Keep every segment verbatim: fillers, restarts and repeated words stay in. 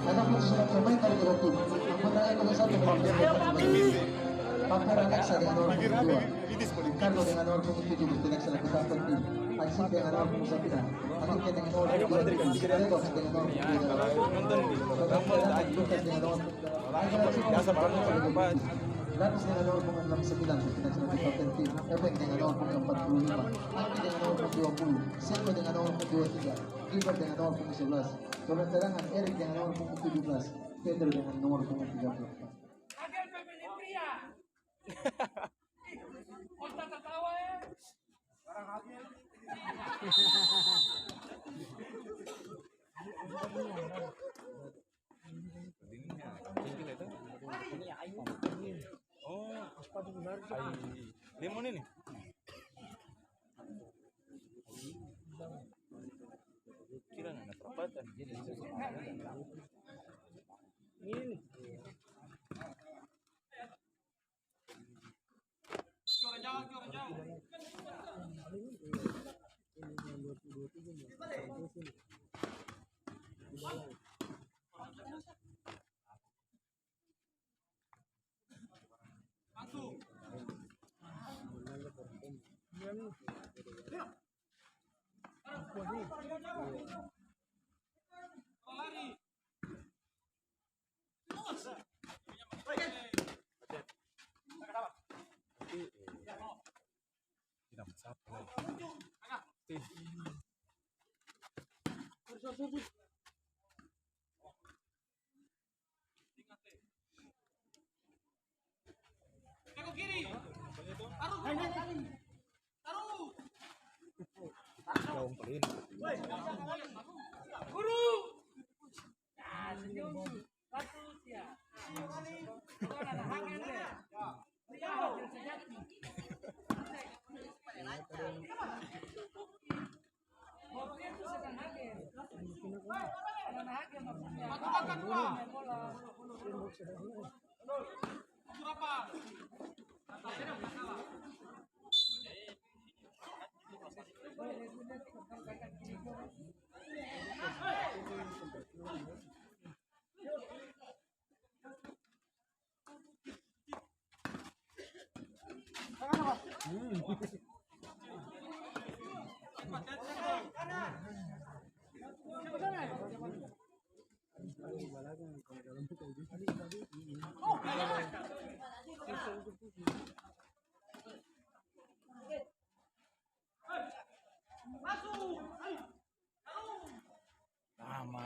Ada pun surat pemain dari kedua tim. Ampun, ada nomor satu, nomor dua. Pampera Alexa dengan nomor punggung dua. Carlo dengan nomor punggung tujuh, bertindak selaku kapten tim. Hansip dengan nomor punggung sembilan. Aditya dengan nomor punggung dua tiga. Redox dengan nomor punggung tiga. Lucas dengan nomor punggung delapan. Lapis dengan nomor punggung enam sembilan, bertindak selaku kapten tim. Ebeng dengan nomor punggung empat puluh lima. Anggi dengan nomor punggung dua puluh. Selko dengan nomor punggung dua tiga. Gilbert dengan nomor punggung sebelas. Gelandang cadangan, Erik dengan nomor punggung tujuh belas, Pedro dengan nomor punggung tiga puluh empat. Agel pemain pria. Kota tertawa, ya. Oh, ai lemon ini. Kira ada perapatan. Ini. Lama.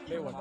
Lewat.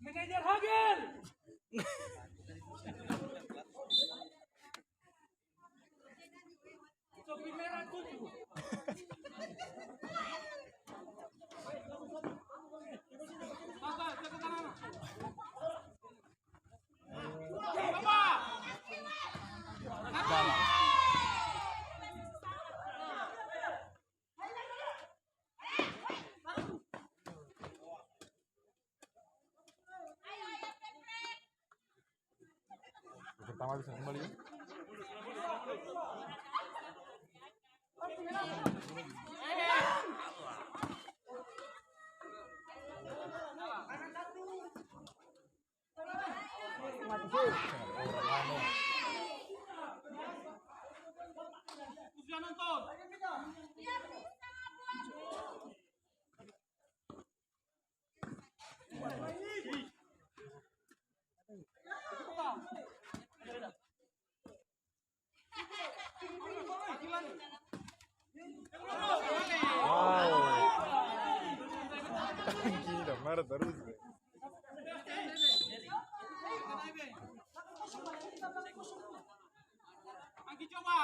Manajer Hagel. Topi merah tujuh. Apa? Jaga tangan. Apa? Pertama bisa kembali ya. Wow. Tangki ini dah marah terus, be. Tangki coba.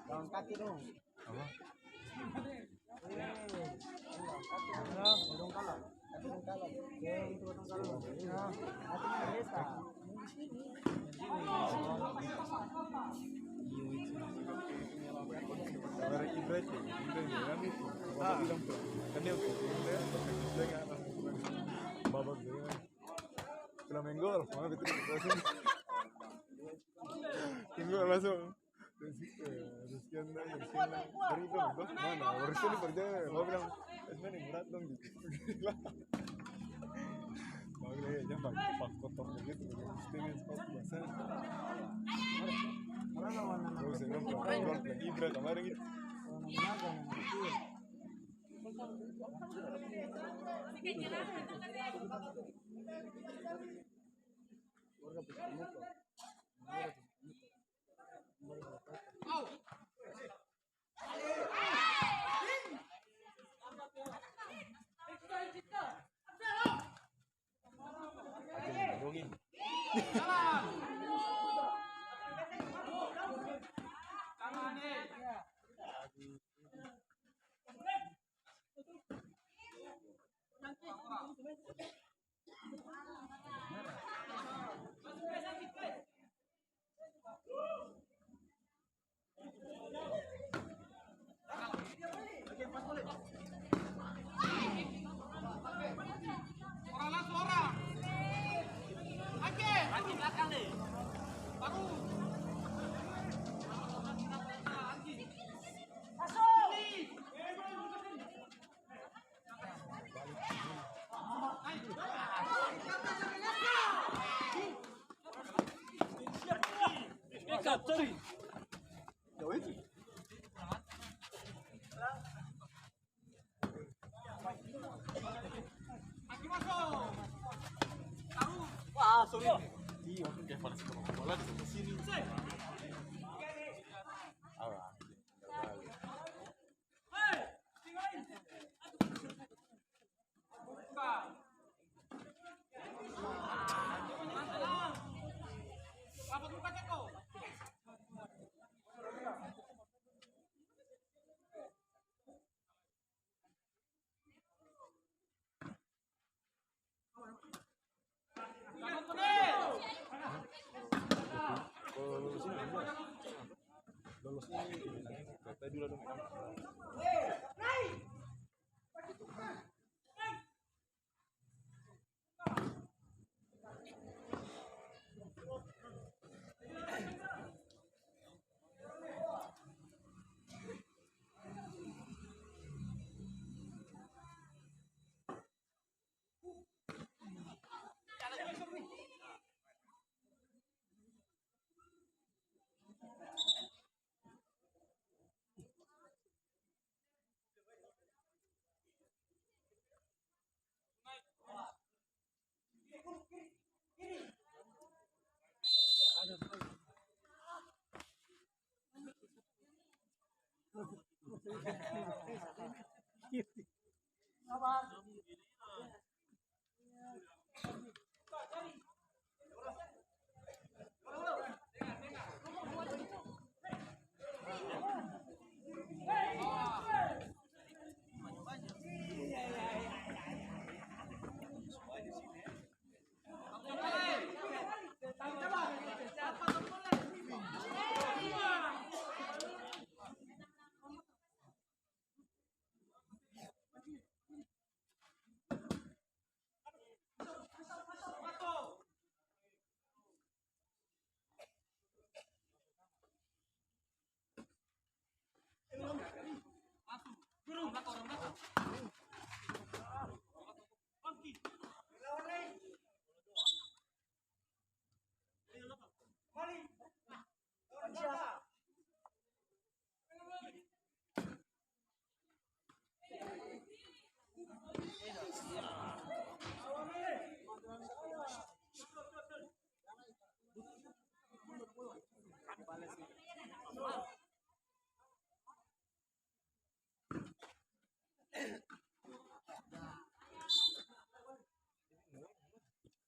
Jalan kaki dong. Apa? Babak dia. Flamengo, mana betul? Tunggu langsung. Rizky, eh, Rizky Andai, Rizky Andai. Dari itu, mana? Rizky ini percaya, gua bilang, "Eh, sebenarnya berat dong," gitu. Gua bilang, "Ya, jangan pakai pas kotor begitu, pakai setengah sepatu basah." Gua bisa bilang, gua bilang, Ibra kemarin gitu. Wah, sorry. Iya, kayak panas kepala di sini. Alah. Kalau lolos ini enam belas. Lolos ini, kata dulu dong, enam belas.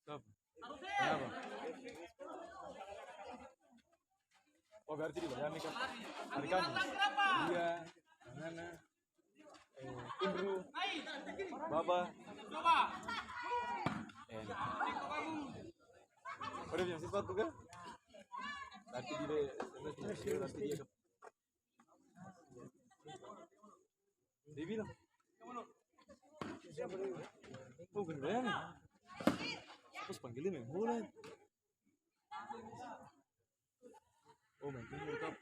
Stop. Kenapa? Oh, berarti di Bayami kan? Hari Kamis. Iya, mana? Eh, Indru, Baba. Eh, oh, dia punya sepatu kan? Berarti dia, berarti dia Dia bilang, "Oh, Gandayang." Pas panggil dia main bola. Oh, main bola, kap.